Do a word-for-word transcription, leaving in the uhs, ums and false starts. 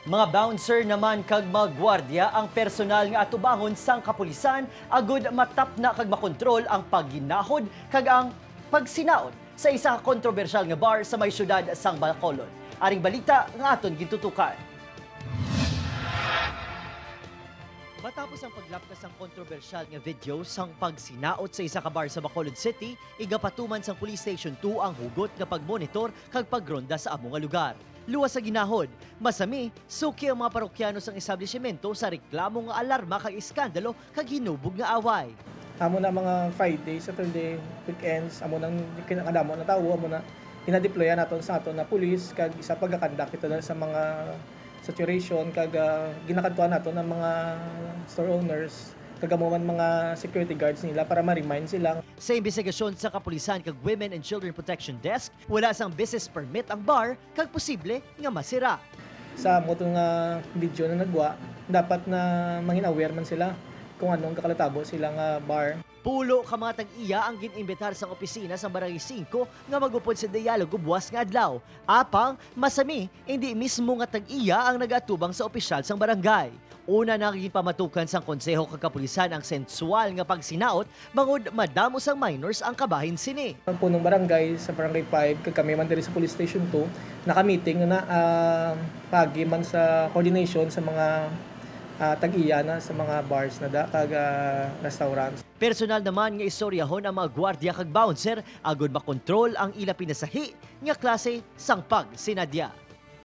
Mga bouncer naman kag mga gwardya ang personal nga atubangon sang kapulisan agud matapna kag makontrol ang pagginahod kag ang pagsinaot sa isa ka kontrobersyal nga bar sa may siyudad sang Bacolod. Aring balita nga aton gintutukan. Matapos ang paglapkas sang kontrobersyal nga video sang pagsinaot sa isa ka bar sa Bacolod City, igapatuman sang Police Station two ang hugot nga pagmonitor kag pagronda sa amo nga lugar. Luwas sa ginahod, masami, suki ang mga parokyano sang establisimento sa reklamo nga alarma kag iskandalo kag hinubog nga away. Amo na mga Friday, Saturday, weekends, amo nang kinakadamo na tawo, amo na ginadeployan naton sa aton na pulis, kag isa pagkakandak ito na sa mga saturation, kag ah, ginakadtuan naton ang mga store owners, kag amo man mga security guards nila para ma-remind sila. Sa imbestigasyon sa kapulisan kag Women and Children Protection Desk, wala sang business permit ang bar kag posible nga masira. Sa amo to nga video na nagwa, dapat na mangin aware man sila kung ano ang gakalatabo sila nga bar. Pulo ka mga tag-iya ang gin-imbitar sang opisina sang Barangay Singko nga mag-upod sa dialogo buwas nga adlaw. Apang, masami, indi mismo nga tag-iya ang nagaatubang sa opisyal sang barangay. Una na ginpamatukan sang konseho kag kapulisan ang sensual nga pagsinaot bangod madamo sang minors ang kabahin sini. Ang punong barangay sa Barangay five kag kami man diri sa Police Station two, naka-meeting na, ah, paagi man sa coordination sa mga, ah, tag-iya na sa mga bars na da kag, ah, restaurants. Personal naman nga istoryahon ang mga gwardya kag bouncer agud makontrol ang ila pinasahi nga klase sang pagsinadya.